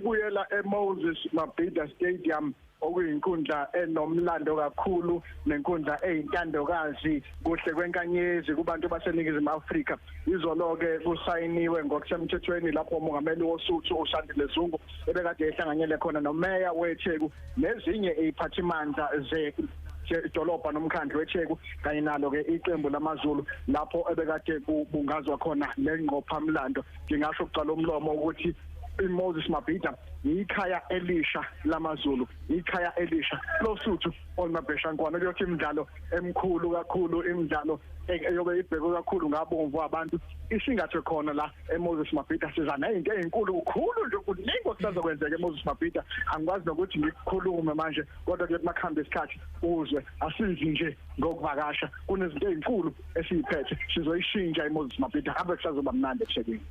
Ukubuyela eMoses Mabhida Stadium, okuyinkundla enomlando kakhulu nenkundla eyintandokazi kuhle kwenkanyezi kubantu baseNingizimu Afrika. Izolo-ke kusayiniwe ngokusemthethweni lapho umongameli woSuthu uSandile Zungu ebekade ehlanganyele khona nomeya weTheku nezinye iziphathimandla zedolobha nomkhandlu weTheku kanye nalo-ke iqembu lamaZulu, lapho ebekade kubungazwa khona le ngqophamlando. Ngingasho kucala umlomo ukuthi iMoses Mabhida ikhaya elisha lamaZulu, ikhaya elisha loSuthu olumabheshankwana. Kuyothi imidlalo emikhulu kakhulu, imidlalo eyobe ibhekwe kakhulu ngabomvu abantu isingathwe khona la eMoses Mabhida. Siza nezinto ezinkulu kakhulu nje, kuningi okusazokwenzeka eMoses Mabhida, angikwazi nokuthi ngikukhulume manje, kodwa kuyothi makuhambe isikhathi uzwe. Asizi nje ngokuvakasha, kunezinto ezinkulu esiyiphethe, sizoyishintsha iMoses Mabhida, ave kusazoba mnandi eThekwini.